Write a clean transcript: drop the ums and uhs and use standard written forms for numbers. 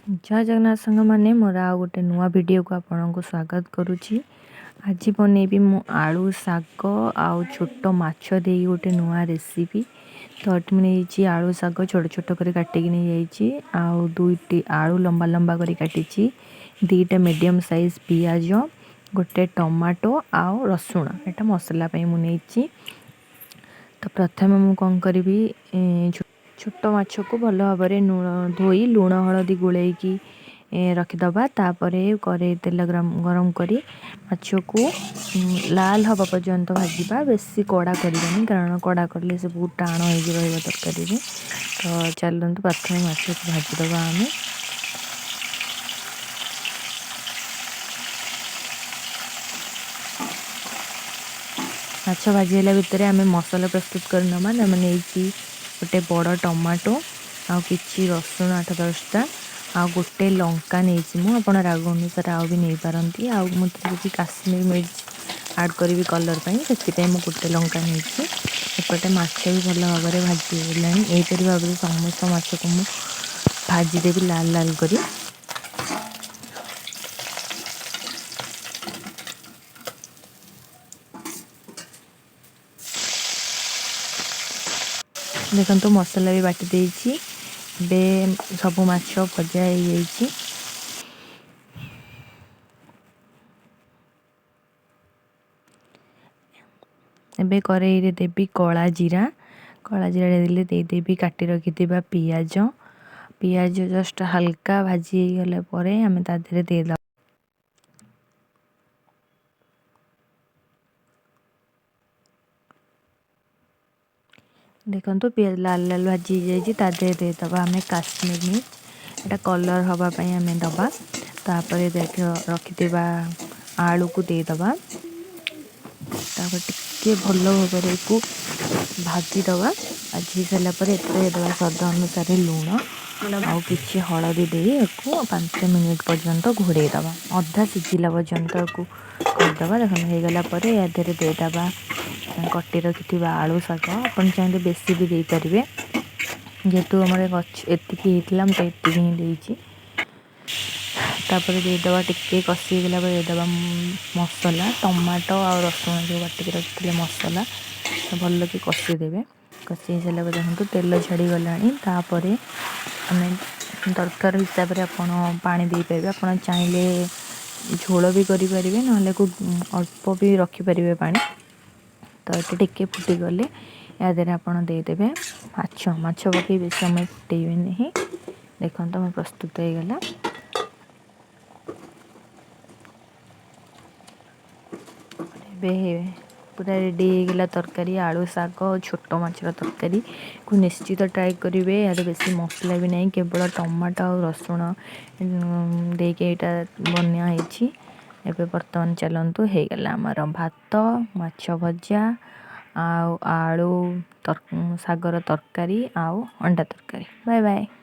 ଜୟ ଜଗନ୍ନାଥ ସାଙ୍ଗମାନେ, ମୋର ଆଉ ଗୋଟେ ନୂଆ ଭିଡ଼ିଓକୁ ଆପଣଙ୍କୁ ସ୍ୱାଗତ କରୁଛି। ଆଜି ବନେଇବି ମୁଁ ଆଳୁ ଶାଗ ଆଉ ଛୋଟ ମାଛ ଦେଇ ଗୋଟେ ନୂଆ ରେସିପି। ତ ଏଠି ମୁଁ ନେଇଛି ଆଳୁ ଶାଗ ଛୋଟ ଛୋଟ କରି କାଟିକି ନେଇଯାଇଛି, ଆଉ ଦୁଇଟି ଆଳୁ ଲମ୍ବା ଲମ୍ବା କରି କାଟିଛି, ଦୁଇଟା ମିଡ଼ିୟମ୍ ସାଇଜ୍ ପିଆଜ, ଗୋଟେ ଟମାଟୋ ଆଉ ରସୁଣ, ଏଇଟା ମସଲା ପାଇଁ ମୁଁ ନେଇଛି। ତ ପ୍ରଥମେ ମୁଁ କ'ଣ କରିବି, ଛୋଟ ମାଛକୁ ଭଲ ଭାବରେ ଧୋଇ ଲୁଣ ହଳଦୀ ଗୋଳେଇକି ରଖିଦେବା। ତାପରେ କରେଇ ତେଲ ଗରମ କରି ମାଛକୁ ଲାଲ ହେବା ପର୍ଯ୍ୟନ୍ତ ଭାଜିବା। ବେଶୀ କଡ଼ା କରିବାନି, କାରଣ କଡ଼ା କଲେ ସେ ବହୁତ ଟାଣ ହେଇକି ରହିବ ତରକାରୀରେ। ତ ଚାଲନ୍ତୁ ପ୍ରଥମେ ମାଛକୁ ଭାଜିଦେବା ଆମେ। ମାଛ ଭାଜି ହେଲା ଭିତରେ ଆମେ ମସଲା ପ୍ରସ୍ତୁତ କରିନେବା। ଆମେ ନେଇଛି ଗୋଟେ ବଡ଼ ଟମାଟୋ ଆଉ କିଛି ରସୁଣ 8-10ଟା, ଆଉ ଗୋଟେ ଲଙ୍କା ନେଇଛି ମୁଁ। ଆପଣ ରାଗ ଅନୁସାରେ ଆଉ ବି ନେଇପାରନ୍ତି। ଆଉ ମୁଁ ଏଥିରେ କିଛି କାଶ୍ମୀର ମିର୍ଚ ଆଡ଼୍ କରିବି କଲର୍ ପାଇଁ, ସେଥିପାଇଁ ମୁଁ ଗୋଟେ ଲଙ୍କା ନେଇଛି। ଏପଟେ ମାଛ ବି ଭଲ ଭାବରେ ଭାଜି ହେଇଗଲାଣି। ଏହିପରି ଭାବରେ ସମସ୍ତ ମାଛକୁ ମୁଁ ଭାଜିଦେବି ଲାଲ ଲାଲ କରି। ଦେଖନ୍ତୁ ମସଲା ବି ବାଟି ଦେଇଛି। ଏବେ ସବୁ ମାଛ ଭଜା ହେଇଯାଇଛି। ଏବେ କରେଇରେ ଦେବି କଳା ଜିରା। କଳା ଜିରା ଦେଲେ ଦେଇଦେବି କାଟି ରଖିଥିବା ପିଆଜ। ପିଆଜ ଜଷ୍ଟ ହାଲକା ଭାଜି ହେଇଗଲା ପରେ ଆମେ ତା ଦେହରେ ଦେଇଦେବା ଦେଖନ୍ତୁ ପିଆଜ ଲାଲ ଲାଲ ଭାଜି ହେଇଯାଇଛି। ତା ଦେହରେ ଦେଇଦେବା ଆମେ କାଶ୍ମୀର ମିର୍ଚ, ଏଇଟା କଲର୍ ହେବା ପାଇଁ ଆମେ ଦେବା। ତାପରେ ଦେଖ ରଖିଥିବା ଆଳୁକୁ ଦେଇଦେବା। ତାପରେ ଟିକେ ଭଲ ଭାବରେ ଏକୁ ଭାଜିଦେବା। ଭାଜି ସାରିଲା ପରେ ଏଥିରେ ଦେବା ସ୍ୱାଦ ଅନୁସାରେ ଲୁଣ ଆଉ କିଛି ହଳଦୀ ଦେଇ ଏକୁ 5 ମିନିଟ୍ ପର୍ଯ୍ୟନ୍ତ ଘୋଡ଼େଇ ଦେବା। ଅଧା ସିଝିଲା ପର୍ଯ୍ୟନ୍ତ ଏକୁ କରିଦେବା। ଦେଖନ୍ତୁ ହେଇଗଲା ପରେ ୟା ଦେହରେ ଦେଇଦେବା କଟି ରଖିଥିବା ଆଳୁ ଶାଗ। ଆପଣ ଚାହିଁଲେ ବେଶୀ ବି ଦେଇପାରିବେ, ଯେହେତୁ ଆମର ଗଛ ଏତିକି ହେଇଥିଲା ମୁଁ ତ ଏତିକି ହିଁ ଦେଇଛି। ତାପରେ ଦେଇଦେବା ଟିକେ କଷି ହେଇଗଲା ପରେ ଦେଇଦେବା ମସଲା, ଟମାଟୋ ଆଉ ରସୁଣ ଯେଉଁ ବାଟିକି ରଖିଥିଲେ ମସଲା, ଭଲକି କଷିଦେବେ। କଷି ହେଇସାରିଲା ପରେ ଦେଖନ୍ତୁ ତେଲ ଛାଡ଼ିଗଲାଣି। ତାପରେ ଆମେ ଦରକାର ହିସାବରେ ଆପଣ ପାଣି ଦେଇପାରିବେ। ଆପଣ ଚାହିଁଲେ ଝୋଳ ବି କରିପାରିବେ, ନହେଲେ ଅଳ୍ପ ବି ରଖିପାରିବେ ପାଣି। ତ ଏଠି ଟିକେ ଫୁଟିଗଲେ ୟା ଦେହରେ ଆପଣ ଦେଇଦେବେ ମାଛ। ମାଛ ପକାଇ ବେଶୀ ସମୟ ଫୁଟେଇବେ ନାହିଁ। ଦେଖନ୍ତୁ ଆମର ପ୍ରସ୍ତୁତ ହେଇଗଲା। ଏବେ ପୁରା ରେଡ଼ି ହେଇଗଲା ତରକାରୀ, ଆଳୁ ଶାଗ ଆଉ ଛୋଟ ମାଛର ତରକାରୀକୁ ନିଶ୍ଚିତ ଟ୍ରାଏ କରିବେ। ଏହାର ବେଶୀ ମସଲା ବି ନାହିଁ, କେବଳ ଟମାଟୋ ଆଉ ରସୁଣ ଦେଇକି ଏଇଟା ବନା ହେଇଛି। ଏବେ ବର୍ତ୍ତମାନ ଚାଲନ୍ତୁ ହେଇଗଲା ଆମର ଭାତ, ମାଛ ଭଜା ଆଉ ଆଳୁ ଶାଗର ତରକାରୀ ଆଉ ଅଣ୍ଡା ତରକାରୀ। Bye bye.